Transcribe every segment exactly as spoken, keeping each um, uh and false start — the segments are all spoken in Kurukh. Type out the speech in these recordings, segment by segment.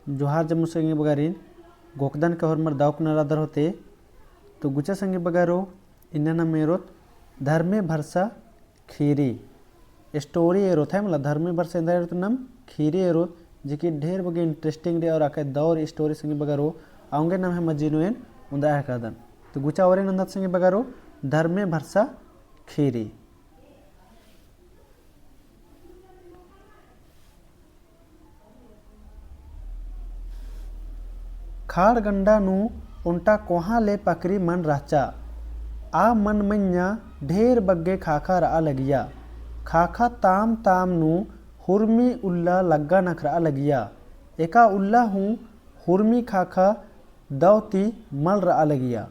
जोहार जम्मो संगी बगारिन, गोकदन के होरमर दव कुना रअदर होले। तो गुचा संगी बगारो, इन्ना नाम एरोत धर्मे भरसा खीरी। Story एरोत है, मतलब धर्मे भरसा एन्देर एरोत नाम खीरी एरोत, जे कि ढेर बग्गे interesting रई और अकय दव रई story संगी बगारो, औंगे नाम है मज्जी नू एन ओन्दरआ हेलरदन। तो गुचा ओरे नन्दत संगी बगारो, धर्मे भरसा खीरी। खाड़गंडा नू ओन्टा कोहाँ ले पकरी मन रहचा। आ मन मइय्याँ ढेर बग्गे खाखा रआ लगिया। खाखा ताम ताम नू हुरमी उल्ला लग्गा नखरआ लगिया। एका उल्ला हूँ हुरमी खाखा दव ती मल रआ लगिया।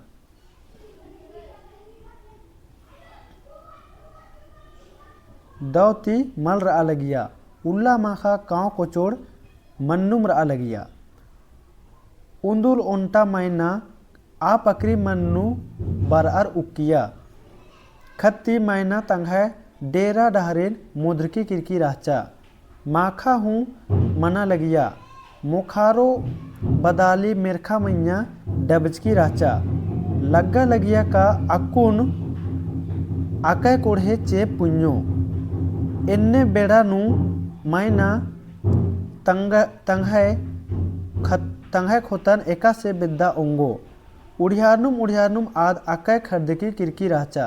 दव ती मल रआ लगिया। उल्ला माखा काँव कोचोड़ मन्नुम रआ लगिया। उन्दुल ओन्टा मैना आ पकरी मन नू बरअर उक्किया। खत्ती मैना तंग्है डेरा डहरेन मोदरकी किरकी रहचा। माखा हूँ मना लगिया। मोखारो बदाली मेरखा मइय्याँ डबचकी रहचा। लग्गा लगिया का अक्कुन अकय कोड़हे चेंप पुइयों। एन्ने बेड़ा नू मैना तंग-, तंग्है खत-, तंग्है खोतन एकासे बेद्दा ओंगो। उड़िहारनुम उड़िहारनुम आद अकय खरदकी किरकी रहचा।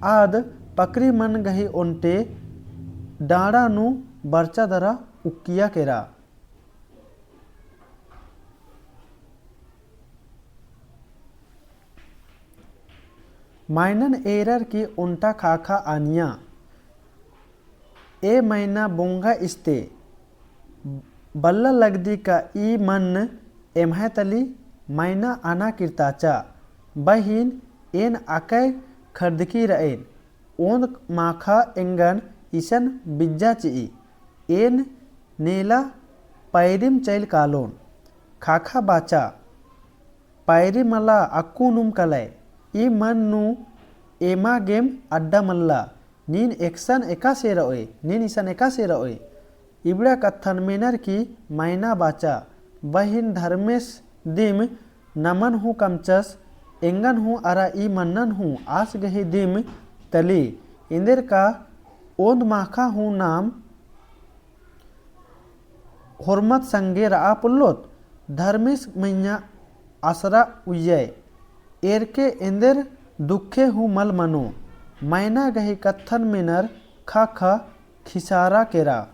आद पकरी मन गही ओन्टे डाँड़ा नू बरचा दरा उक्किया केरा। मैनन एरर की ओन्टा खाखा आनिया। ए मैना बोंगा इस्ते, बल्ला लगदी का ई मन एम्है तली? मैना आना किर्ताचा। बहिन, एन अकय खरदकी रएन, ओन्द माखा एंगन इसन बिज्जा चिई। एन नेला पैरिम चइल कालोन। खाखा बाचा, पैरी मला अक्कुनुम कलय, ई मन नू एमा गेम अड्डा मल्ला। नीन एकसन एकासे रओय, नीन इसन एकासे रओय। इबड़ा कत्थन मेनर की मैना बाचा, बहिन धर्मेस दिम नमन हूँ कमचस, एंगन हूँ अरा ई मन्नन हूँ आस गही दिम तली। एन्देर का ओन्द माखा हूँ नाम होरमत संगे रआ पोल्लोत। धर्मेस मइय्याँ असरा उइय्य। एरके एन्देर दुखे हूँ मल मनो। मैना गही कत्थन मेनर खाखा खिसारा केरा।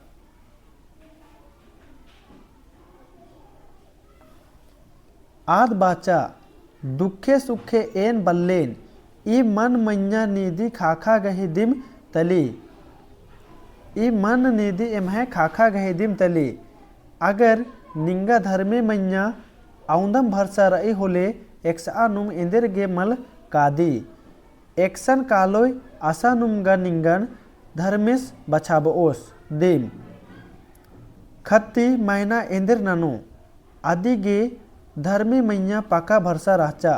आद बाचा, दुखे सुखे एन बल्लेन, ई मन मइय्याँ नीदी खाखा गही दिम तली। ई मन नीदी एम्है खाखा गही दिम तली। अगर निंगा धर्मे मइय्याँ औंदम भरसा रई होले, एकसआ नुम एन्देर गे मल कादी। एकसन कालोय असानुम गा निंगन धर्मेस बछाबओस दिम। खत्ती मैना एन्देर ननो, अदी गे धर्मे मइय्याँ पक्का भरसा रहचा,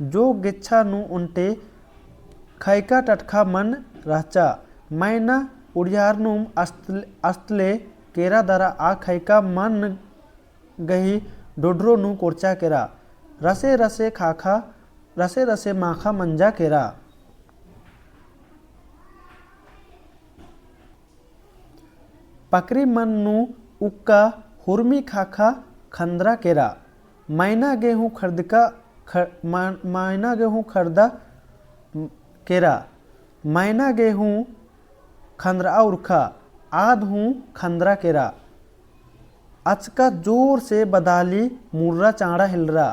जो गेच्छा नू ओन्टे खैका टटखा मन रहचा। मैना उड़ियारनुम अस्तल-, अस्तले केरा दरा आ खैका मन गही ढोढरो नू कोरचा केरा। रसे रसे खाखा, रसे रसे माखा मंजा केरा। पकरी मन नू उक्का हुरमी खाखा खंदरा केरा। मैना गे हूँ खरदका ख-, मा-, मैना गे हूँ खरदा केरा। मैना गे हूँ खंदरआ उरखा, आद हूँ खंदरा केरा। अचका जोर से बदाली मुर्रा चाँड़ा हेलरा,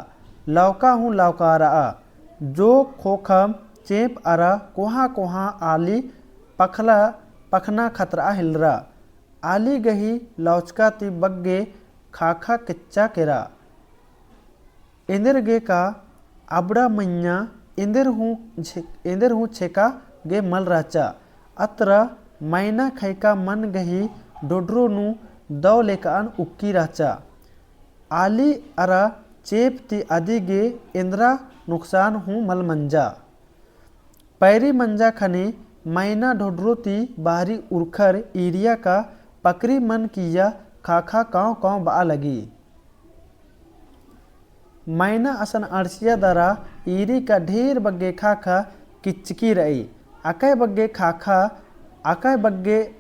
लौका हूँ लौकारआ। जो खोखम चेंप अरा कोहाँ कोहाँ आली पखला, पखना खतरआ हेलरा। आली गही लौचका ती बग्गे खाखा केच्चा केरा। एन्देर गे का अबड़ा मइय्याँ एन्देर हूँ छे-, एन्देर हूँ छेका गे मल रहचा। अतरा मैना खैका मन गही ढोढरो नू दव लेकअन उक्की रहचा। आली अरा चेंप ती अदी गे एन्दरा नुकसान हूँ मल मंजा। पैरी मंजा खने मैना ढोढरो ती बाहरी उरखर ईरिया का पकरी मन किया खाखा काँव काँव बआ लगी। मैना असन अंड़सिया दरा ईरी का ढेर बग्गे खाखा किच्चकी र'ई। अकय बग्गे खाखा, अकय बग्गे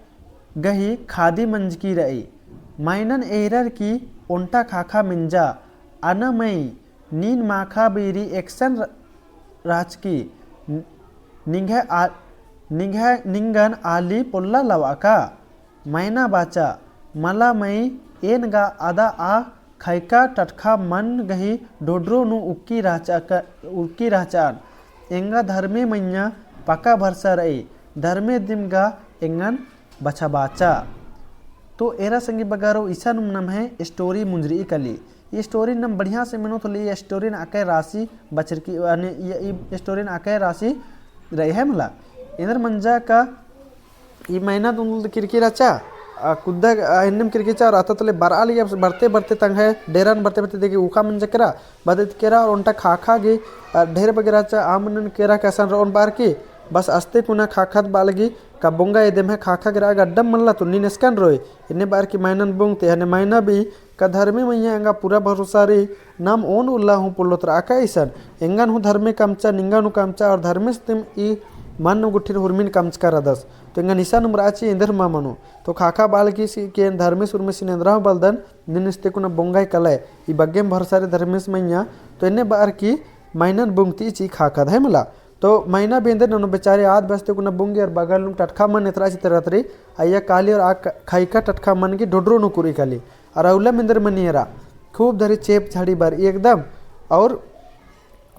गही खादी मंजकी र'ई। मैनन एरर की ओन्टा खाखा मेंजा, अना मई नीन माखा बीरी एकसन र-, रहचकी। नि-, निंग्है आ-, निंग्है निंगन आली पोल्ला लव'अका। मैना बाचा, मला मई एन गा अदा आ खइका टटखा मन गही ढोढरो नू उक्की रहचा क-, उक्की रहचान। एंगा धर्मे मइय्याँ पक्का भरसा र'ई, धर्मे दिम गा एंगन बछाबाचा। तो एरा संगी बगरो इसानुम नम्है story मुंजरी कली। ई story नम बढ़िया से मेनोत होले, ई story न अकय रासी बछरकी, अने ई, ई story न अकय रासी र'ई है मला। एन्देर मंजा का ई मैना तुन्दुल किरकी रहचा, आ, कुद्दा, आ, एन्नेम किरकी रहचा, और अत्ता तले बर'आ लगिया, बरते बरते तंग्है डेरन बरते बरते देखी उखा मंजा केरा, बरते केरा, और ओन्टा खाखा गे, आ, ढेर बग्गे रहचा, आ मन्नन केरा कैसन र'ओन ब'अर की, बस अस्ते कुना खाखा ता ब'आ लगी, का बोंगा एदे महे खाखा गे र'आ गा अड्डम मल्ला तो नीन एसकन र'ओय, एन्ने ब'अर की मैनन बोंगते, हने मैना ब'ई, का धर्मे मइय्याँ एंगा पूरा भरोसा र'ई, नाम ओन उल्ला हूँ पोल्लोत र'आ का इसन। एंगन हूँ धर्मे कमचा, निंगन हूँ कमचा, और धर्मेस दिम ई मन नू गुट्ठिन हुरमिन कमचका र'अदस। तो एंगन इसानुम र'आ ची एन्देर मा मनो। तो खाखा ब'आ लगी सी के धर्मेस उर्मेसिन एन्दरा हूँ बलदन, नीन इस्ते कुना बोंगा ही कलय। ई बग्गेम भरोसा र'ई धर्मेस मइय्याँ। तो एन्ने ब'अर की मैनन बोंगती ची खाखा ता है मला। तो मैना बी एन्देर ननो बेचारी आद बस्ते कुना बोंगी और बगल नू टटखा मन एथरा चितरत र'ई, अइया काली और आ क-, खइका टटखा मन गे ढोढरो नू कुर'ई काली। और अउलम एन्देर मनी एरा, खूब धरी चेंप झड़ी बर'ई एकदम, और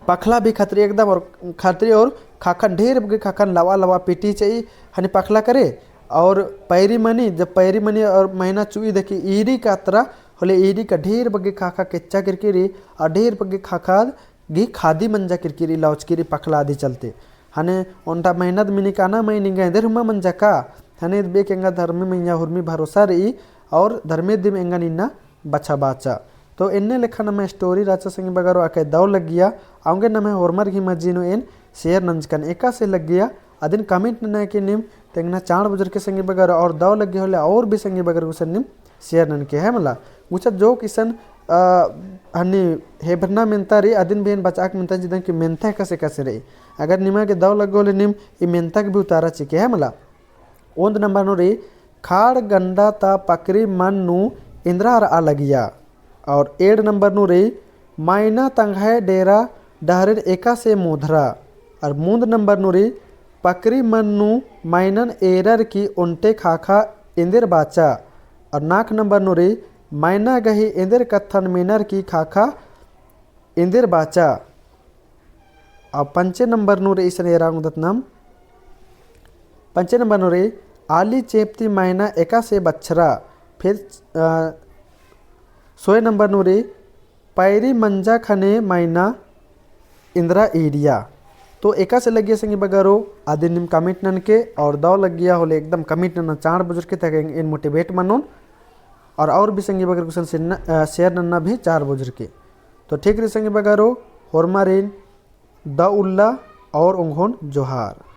पखला बी खतरी एकदम, और खतरी और खाखन ढेर बग्गे खाखन लवा लवा पीटी च'ई, हनी पखला करे, और पैरी मनी, जब पैरी मनी और मैना चुई देखी ईरी का अतरा, होले ईरी का ढेर बग्गे खाखा केच्चा किरकी र'ई, और ढेर बग्गे खाखा गे खादी मंजा किरकी र'ई, लौचकी र'ई पखला अदी चलते। हने ओन्टा मैना ता मिनी काना मई निंगा एन्देर हुमा मंजा का, हने बेक एंगा धर्मे मइय्याँ हुरमी भरोसा र'ई, और धर्मे दिम एंगन इन्ना बछाबाचा। तो एन्ने लेखा नम्है story रहचा संगी बगरो अकय दव लग्गिया, औंगे नम्है होरमर गही मझी नू एन share नंजकन एकासे लग्गिया, अदिन comment नना के नीम तेंगना चाड़ बुजुर के संगी बगरो, और दव लग्गिया होले और भी संगी बगर गुसन नीम share ननके है मला। गुचा जोक इसन, अ, हनी हेबरना मेन्ता र'ई, अदिन भी एन बचाक मेन्ता चिदन कि मेन्ता एकासे एकासे र'ई। अगर निमा गे दव लग्गो होले नीम ई मेन्ता गे भी उतारा चिके है मला। ओन्द नंबर नू र'ई, खाड़ गंडा ता पकरी मन नू एन्दरा र'आ लगिया। और एंड़ नंबर नू र'ई, मैना तंग्है डेरा डहरेन एकासे मोधरा। और मूंद नंबर नू र'ई, पकरी मन नू मैनन एरर की ओन्टे खाखा एन्देर बाचा। और नाख नंबर नू र'ई, मैना गही एन्देर कत्थन मेनर की खाखा एन्देर बाचा। और पंचे नंबर नू र'ई इसन एरा ओंगदत नम। पंचे नंबर नू र'ई, आली चेंप ती मैना एकासे बछरा। फिर, अ, सोय नंबर नू र'ई, पैरी मंजा खने मैना एन्दरा ईरिया। तो एकासे लग्गिया संगी बगरो, अदिन नीम comment ननके, और दव लग्गिया होले एकदम comment नना चाड़ बुजुर के, ताकि एन motivate मनोन, और, और भी संगी बगर गुसन से न-, अ, share नन्ना भी चाड़ बुजुर के। तो ठीक र'ई संगी बगरो, होरमारिन दव उल्ला और ओंगोन जोहार।